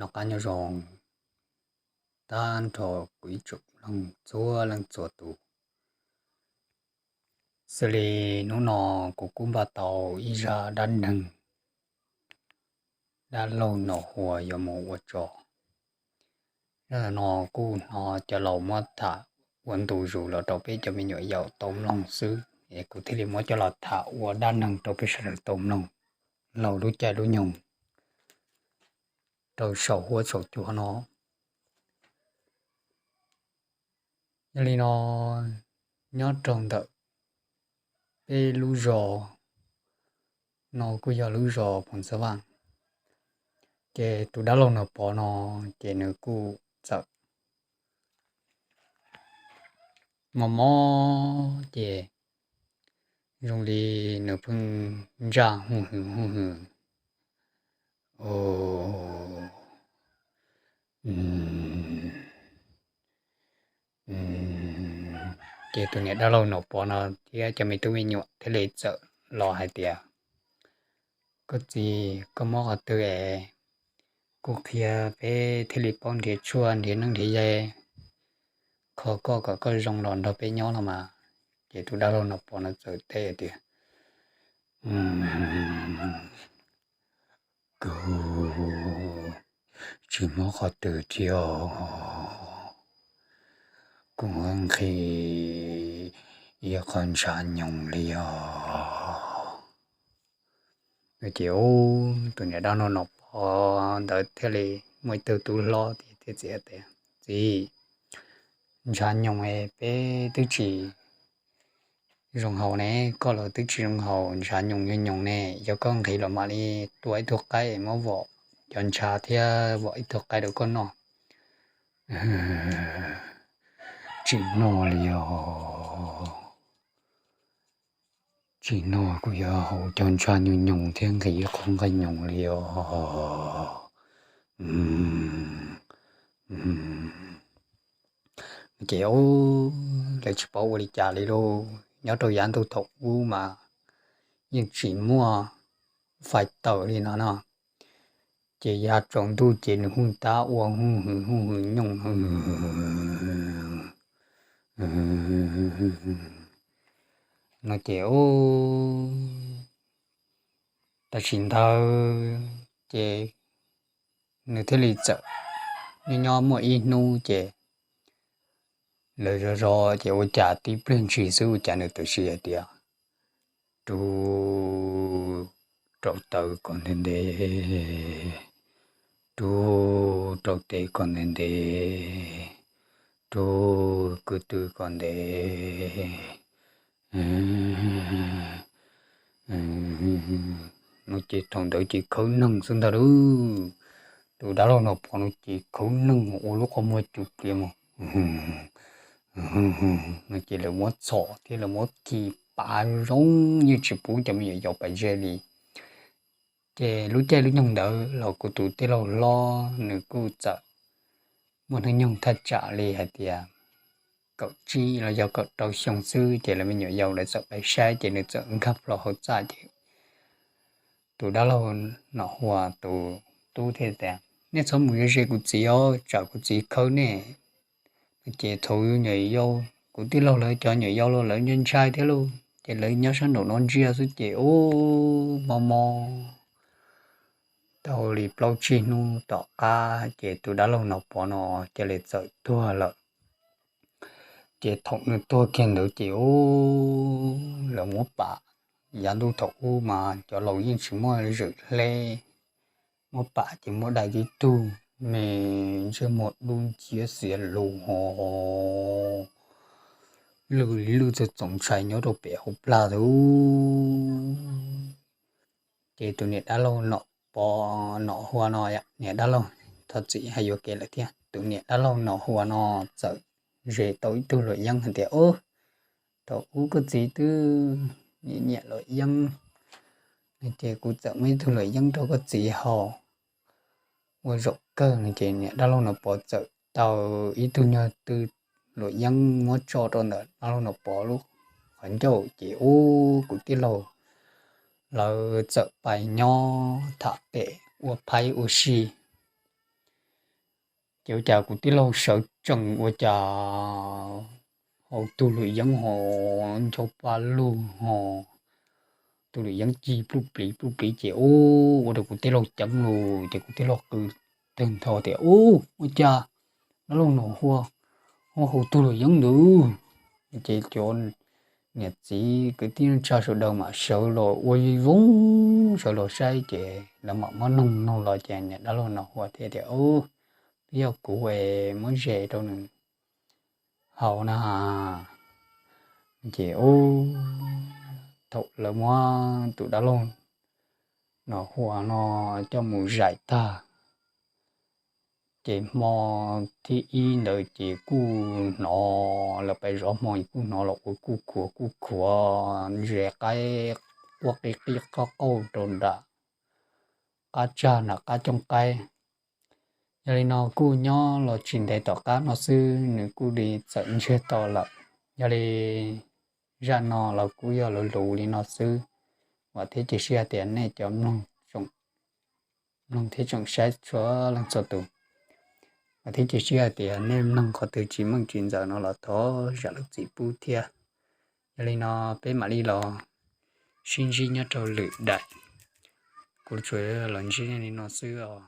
Noj qab nyob zoo tag nrho kuv ib tsoom mloog txhua leej txhua tus. Xws li hnub no kuv kuj npaj tau ib zaj dab neeg, dab laug Nom Hua yuav mus ua tso. Zaj no kuj hnov cov laus muab tham ua ntu zus los rau peb cov me nyuam yaus tau mloog xwb es kuv thiaj li muab coj los tham ua dab neeg rau peb sawv daws tau mloog laug lub caij lub nyoog rau saum huab saum cua no. Yog li no, nyob rau ntawm peb lub zos no kuj yog lub zos Phoos Xav Vaj, ces tus dab laug Nom Pov no ces nws kuj txawm mob mob ces zoo li nws pheej ntsaj huj hwv huj hwv. Ces tus niam dab laug Nom Pov no thiab cov me tub me nyuam thiaj li txawm los hais tias, koj txiv, koj mob qhov twg es kuj qhia, peb thiaj li paub nrhiav tshuaj nrhiav neeb nrhiav yaig kho koj kom koj zoo los nrog peb nyob no mas. Ces tus dab laug Nom Pov no txawm teb tias, kuv tsis mob qhov twg thiab, kuv nqhis ib qho ntshav nyoos li os. Ces tus niam dab laug Nom Pov ntawd thiaj li muaj ib tug tub hlob thiab txiv tias, txiv, ntshav nyoos peb twb tsis zoo haus ne, koj los twb tsis zoo haus, ntshav nyoos nyoos nyoos ne, yog koj nqhis los mam li tua ib tug qaib muab vom cov ntshav thiab vom ib tug qaib rau koj noj. Tsis noj li os, tsis noj, kuv yuav haus cov ntshav nyoos nyoos thiab nqhis qhov nqaij nyoos li os. Ces lawv tsis paub ua li cas li lauj, nyob rau yav ntuj thaum ub mas yeej tsis muaj fais tawm li no no. Ces yav tsaus ntuj ces nws hu tab ua huj hwv huj hwv nyooj no ces, tam sim ntawd ces nws thiaj li txawm nyob nyob muaj ib hnub ces lawv zov zov ces ua cas tib pliag ntshis xwb ua cas nws tawm sim hais tias, rub rau taw kom ntev ntev, rub rau tes kom ntev ntev, rub kwv tw kom ntev no ces thaum ntawd ces khawb neeg xwb ntag lauj. Tus dab laug Nom Pov no ces khawb neeg ua lub qhov muag cus pliav mus no ces lawv muab txhom thiab lawv muab khi pav zoo zoo yeej tsis pub cov me nyuam yaus pais ze li. Ces lub caij lub nyoog ntawd los kuv tus tij laug hlob nws kuj txawm muaj hnub nyoog thaj tsam li hais tias kaum tsib los yog kaum rau xyoo xwb ces lawv me nyuam yaus lawv txawm pais saib ces nws txawm nkag plaws hauv txaj ces tus dab laug Nom Hua tus tub thiaj tias, nej txhob mus ze ze kuv txiv os, tsam kuv txiv khawb nej. Ces thaum nyuam yaus kuv tij laug lawv cov nyuam yaus los lawv ntshai ntshai thiab lauj, ces lawv nyob sab nraum no ntsia xwb ces ub mob mob tau li plaub tsib hnub tom qab ces tus dab laug Nom Pov no cia li txawm tuag lawm. Ces thaum nws tuag kiag ntawd ces ub lawv muab pam, yav ntuj thaum ub mas cov laus yeej tsis muaj zwm hleb, muab pam ces muab dai tib tug me ntsej muag dub nciab xiav lus ho lwj li lwj txog txoos ntshai nyob rau pem hauv plag xwb. Ces tus niam dab laug Nom Pov, Nom Hua no, niam dab laug, thov txim hais yuam kev lawm thiab, tus niam dab laug Nom Hua no txawm ze tau ib tug luam yeeb hais tias, ub, thaum ub koj txiv twb nyiam nyiam luam yeeb no ces kuv txawm muab ib tug luam yeeb rau koj txiv haus ua zaum kawg no ces niam dab laug Nom Pov txawm tau ib tug nyuag tw luam yeeb muab tso rau ntawm dab laug Nom Pov lub qhov ncauj ces ub kuv tij laug lawv txawm pais nyob tham pem ua phaib ua si. Ces ua cas kuv tij laug sawv tsees ua cas hauv tug lwm yeeb ho ncho pa lug ho tug lwm yeeb cig pluj pliv pluj pliv ces ua rau kuv tij laug ceeb lug ces kuv tij laug qw tawg ntho tias, Ub, ua cas dab laug no hu, hu hauv tug lwm yeeb ntawd? Ces cov niam txiv kwv tij neej tsa sawv daws mam sawv los ua zoo sawv los saib ces lawv mam muab noog noog los ces niag dab laug no hu thiaj tias, Ub, twb yog kuv es muab ze rau nws haus na. Ces ub, thaum lawv muab tus dab laug no hu no coj mus zais tag ces hmo thib ib ntawd ces kuj hnov lawv pais zov hmo kuj hnov los ua kuj khuav kuj khuav ze qaib quaj qib qib qauj qauj rau nram qab tsag nram qab cooj qaib. Yog li no kuj nyob los tsis ntev tom qab no xwb nws kuj li txawm ntsiag to lawm. Yog li zaj no los kuj yog luv luv li no xwb. Vam thiab cia siab tias nej cov mloog thiab tsoom saib txhua leej txhua tus, vam thiab cia siab tias nej mloog qhov twg tsis meej tsis ntxaws no los thov zam lub txim pub thiab. Yog li no peb mam li los sib ntsib nyob rau lwm daim. Kuv tsuas los ntsib nej li no xwb os.